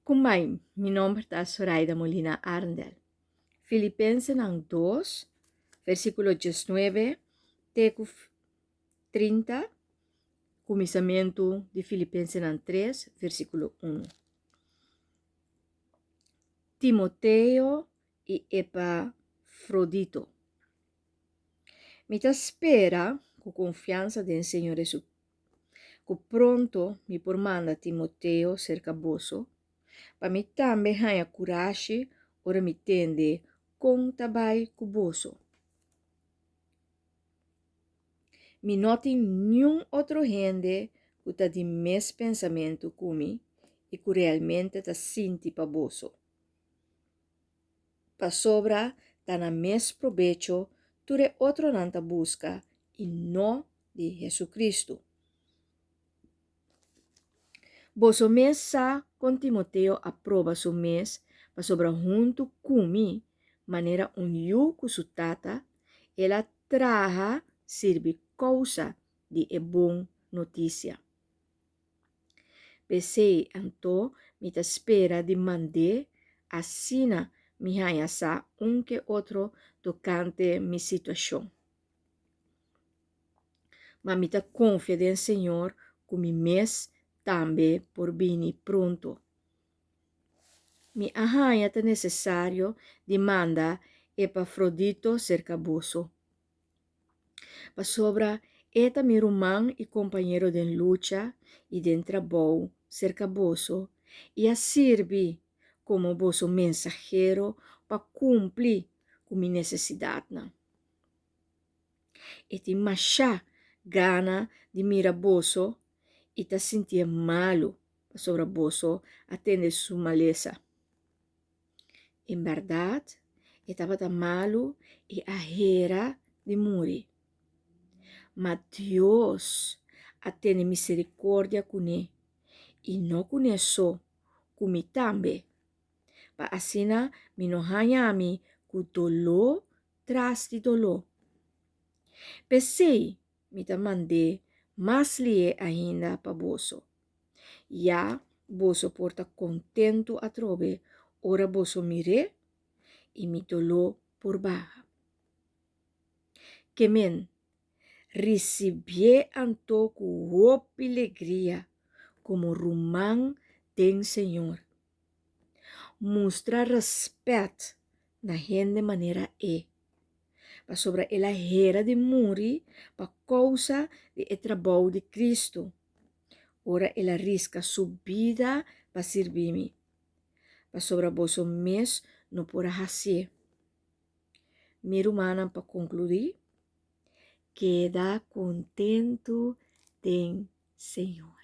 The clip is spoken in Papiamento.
Kumbai, mi nomber ta Soraida Molina Arndel. Filipensenan 2, versíkulo 19 te ku 30, kuminsamentu di Filipensenan 3, versíkulo 1. Timoteo i Epafrodito. Mi ta spera ku konfiansa den Señor Jesucristo ku pronto mi por manda Timoteo serka boso, pa mi tambe haña kurashi ora mi tende kon ta bai ku boso. Mi no tin niun otro hende ku ta di mes pensamentu ku mi i ku realmente ta sinti pa boso. Pasobra ta na mes probecho tur e otronan ta buska i no di Jesucristo. Boso mes sa kon Timoteo a proba su mes pasobra huntu ku mi, manera un yu ku su tata, el a traha sirbi kousa di e bon notisia. P'esei anto mi ta spera di mand'é asina mi haña sa un ke otro tokante mi situashon. Ma mi ta konfia den Señor ku mi mes tambe por bini pronto. Mi a haña ta nesesario di manda Epafrodito serka boso, pasobra e ta mi ruman i kompañero den lucha i den trabou serka boso i a sirbi komo boso mensahero pa kumpli ku mi nesesidatnan. E tin mashá gana di mira boso i ta sintié malu pasobra boso a tende su malesa. En bèrdat, e tabata malu i a hera di muri. Ma Dios a tene miserikordia kuné, i no kuné so, ku mi tambe, pa asina mi no haña mi ku doló tras di doló. P'esei mi ta mand'é mas lihé ainda pa boso, ya boso por ta kontentu atrobe ora boso mir'é i mi doló por baha. Ke men, risibié anto ku hopi legria komo ruman den Señor. Mustra rèspèt na hende manera e, pasobra el a hera di muri pa kousa di e trabou di Kristu, ora el a riska su bida pa sirbi mi, pasobra boso mes no por a hasié. Mi rumannan, pa konkludí, keda kontentu den Señor.